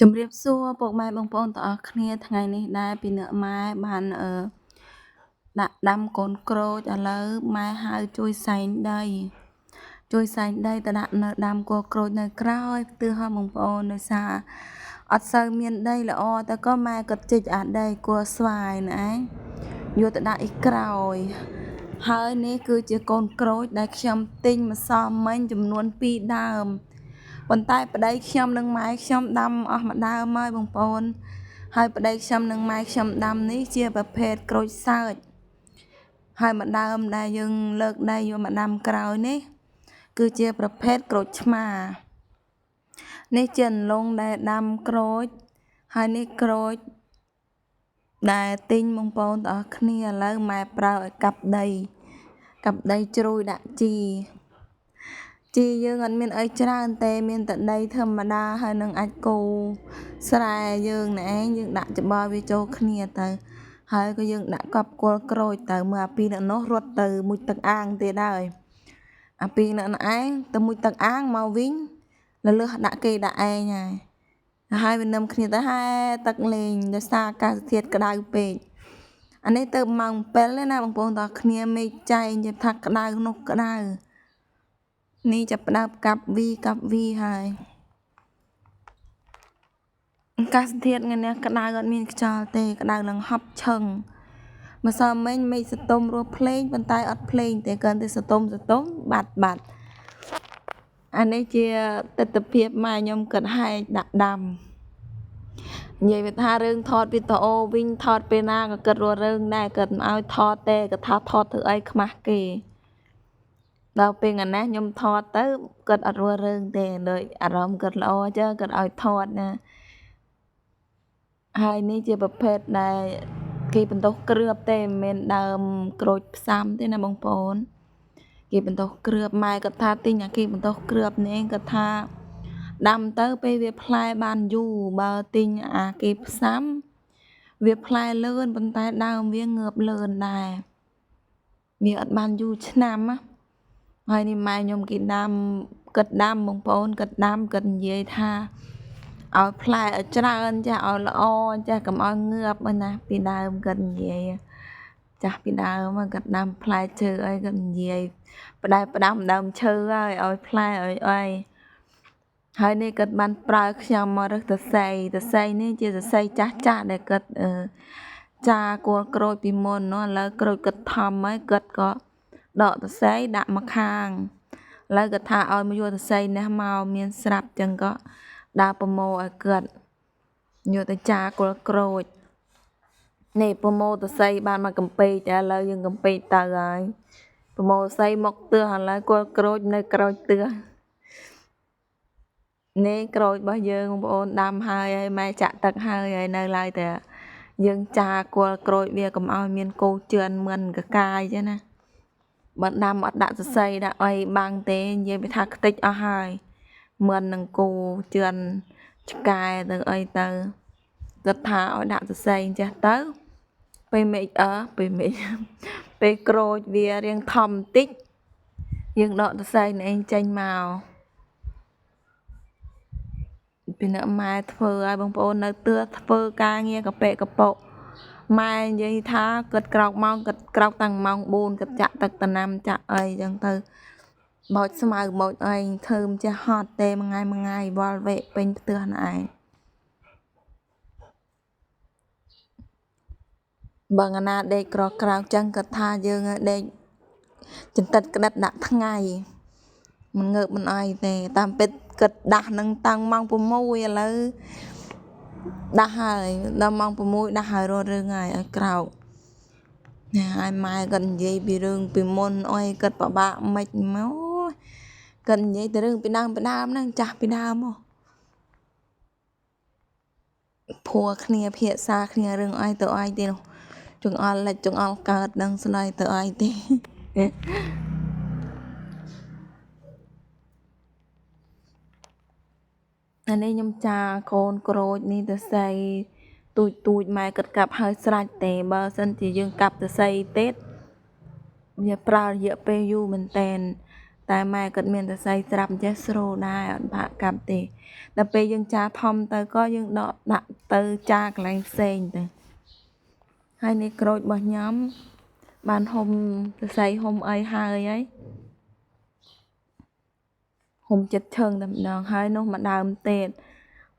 ជំរាបសួរពុកម៉ែបងប្អូនទាំងអស់គ្នាថ្ងៃនេះដែរពីអ្នកម៉ែបានដាក់ដាំកូនក្រូចឥឡូវម៉ែហៅជួយសែងដីជួយសែងដីទៅដាក់នៅដាំគល់ក្រូចនៅក្រោយផ្ទះហ៎បងប្អូនដោយសារអត់សូវមានដីល្អតែក៏ម៉ែក៏ជីកអាដីគល់ស្វាយណែឯងយកទៅដាក់អ៊ីក្រោយហើយនេះគឺជាកូនក្រូចដែលខ្ញុំទិញម្សិលមិញចំនួន2ដើមប៉ុន្តែប្តីខ្ញុំនិងម៉ែខ្ញុំដាំអស់មួយដើមហើយបងប្អូនហើយប្តីខ្ញុំនិងម៉ែខ្ញុំដាំនេះជាប្រភេទក្រូចសើចហើយមួយដើមដែលយើងលើកដីយកមកដាំក្រោយនេះគឺជាប្រភេទក្រូចឆ្មានេះជាអន្លង់ដែលដាំក្រូចហើយនេះក្រូចដែលទិញបងប្អូនទាំងអស់គ្នាឥឡូវម៉ែប្រើឲ្យកាប់ដីជ្រួយដាក់ជីជីយើងអត់មានអីច្រើនទេមានតែដីធម្មតាហើយនឹងអាចគោស្រែយើងណែឯងយើងដាក់ច្បល់វាចូលគ្នាទៅហើយក៏យើងដាក់កប់គល់ក្រូចទៅមើលអាពីរអ្នកនោះរត់ទៅមុជទឹកអាងទៀតហើយអាពីរអ្នកឯងទៅមុជទឹកអាងមកវិញលលឹះដាក់គេដាក់ឯងហើយវានឹមគ្នាទៅហែទឹកលេងដោយសារអាកាសធាតុក្តៅពេកអានេះទៅម៉ោង7ទេណាបងប្អូនតោះគ្នាមេឃចែងនិយាយថាក្តៅនោះក្តៅនេះចាប់ផ្ដើមកាប់វីហើយអាកាសធាតុថ្ងៃនេះក្តៅអត់មានខ្យល់ទេក្តៅឡើងហប់ឆឹងម្សិលមិញមេឃសតុំរស់ភ្លេងប៉ុន្តែអត់ភ្លេងទេគ្រាន់តែសតុំបាត់អានេះជាទិដ្ឋភាពម៉ែខ្ញុំគិតហែកដាក់ដាំនិយាយវាថារឿងថតវីដេអូវិញថតពេលណាក៏គិតរស់រឿងដែរគិតមិនឲ្យថតទេក៏ថាថតធ្វើអីខ្មាស់គេដល់ពេលថ្ងៃនេះខ្ញុំថតទៅគាត់អត់រស់រឿងទេដូចអារម្មណ៍គាត់ល្អចឹងគាត់ឲ្យថតណាហើយនេះជាប្រភេទដែលគេបន្ទោសគ្រឿបទេមិនមែនដើមក្រូចផ្សាំទេណាបងប្អូនគេបន្ទោសគ្រឿបម៉ែគាត់ថាទិញអាគេបន្ទោសគ្រឿបនេះគាត់ថាដាំទៅពេលវាផ្លែបានយូរបើទិញអាគេផ្សាំវាផ្លែលឿនប៉ុន្តែដើមវាងើបលឿនដែរវាអត់បានយូរឆ្នាំណាហើយនេះម៉ែខ្ញុំគេដាំគិតដាំបងប្អូនគិតដាំគិតនិយាយថាឲ្យផ្លែឲ្យច្រើនចាស់ឲ្យល្អចាស់កុំឲ្យងើបណាពីដើមគិតនិយាយចាស់ពីដើមគិតដាំផ្លែឈើអីគិតនិយាយផ្ដែផ្ដាំដើមឈើហើយឲ្យផ្លែឲ្យអីហើយនេះគិតបានប្រើខ្ញុំមករើសសរសៃនេះជាសរសៃចាស់ដែលគិតចាគល់ក្រូចពីមុននោះឥឡូវក្រូចគិតធំហើយគិតក៏ដកសរសៃដាក់មកខាងឥឡូវគាត់ថាឲ្យមកយកសរសៃនេះមកមានស្រាប់ចឹងក៏ដើរប្រមូលឲ្យគាត់យកទៅចាគល់ក្រូចនេះប្រមូលសរសៃបានមកកំពេកតែឥឡូវយើងកំពេកទៅហើយប្រមូលសរសៃមកទើសឥឡូវគល់ក្រូចនៅក្រូចទើសនេះក្រូចរបស់យើងបងប្អូនដាំហើយហើយម៉ែចាក់ទឹកហើយហើយនៅឡើយតែយើងចាគល់ក្រូចវាកុំឲ្យមានគោជឿនមិនកកាយចឹងណាបើដាំអត់ដាក់សរសៃដាក់អីបាំងទេនិយាយពីថាខ្ទេចអស់ហើយមិននឹងគោជឿនឆ្កែទៅអីទៅគាត់ថាឲ្យដាក់សរសៃចេះទៅពេលមេឃពេលមេឃពេលក្រូចវារៀងធំបន្តិចយើងដកសរសៃនេះឯងចេញមកពីអ្នកម៉ែធ្វើឲ្យបងប្អូននៅទឿធ្វើការងារកប៉ិកប៉ុម៉ែនិយាយថាគាត់ក្រោកម៉ោងគាត់ក្រោកតាំងម៉ោង4គាត់ចាក់ទឹកតំណាំចាក់អីចឹងទៅបោចស្មៅបោចអីធ្វើមិនចេះហត់ទេមួយថ្ងៃវល់វែកពេញផ្ទះណែឯងបើថ្ងៃណាដេកក្រក្រោកចឹងគាត់ថាយើងដេកចន្តិតក្តិតដាក់ថ្ងៃមិនងើបមិនអីទេតាមពិតគិតដាស់នឹងតាំងម៉ោង6ឥឡូវដាស់ហើយដល់ម៉ោង6ដាស់ហើយរត់រឿងហើយឲ្យក្រោកណាហើយម៉ែគាត់និយាយពីរឿងពីមុនអុយគាត់ពិបាកមិនមកគាត់និយាយទៅរឿងពីដើមហ្នឹងចាស់ពីដើមមកភួរគ្នាភាសាគ្នារឿងអីទៅអីទេនោះចង្អល់លិចចង្អល់កើតនឹងស្ដីទៅអីទេអានេះខ្ញុំចាកូនក្រូចនេះសរសៃទូចម៉ែគាត់កាប់ហើយស្រេចទេបើសិនជាយើងកាប់សរសៃទៀតវាប្រើរយៈពេលយូរមែនតែន តែម៉ែគាត់មានសរសៃស្រាប់អញ្ចេះស្រូដែរអត់បាក់កាប់ទេដល់ពេលយើងចាធំទៅក៏យើងដកដាក់ទៅចាកន្លែងផ្សេងទៅហើយនេះក្រូចរបស់ខ្ញុំបានហុំសរសៃហុំអីហើយហើយហុំចិត្តឈឹងតែម្ដងហើយនោះមួយដើមទៀត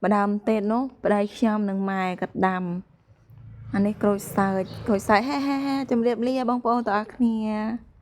ម្ដើមទៀតនោះប្តីខ្ញុំនិងម៉ែក៏ដាំអានេះក្រូចសើចក្រូចសើចហេហេហេជំរាបលាបងប្អូនទាំងអស់គ្នា។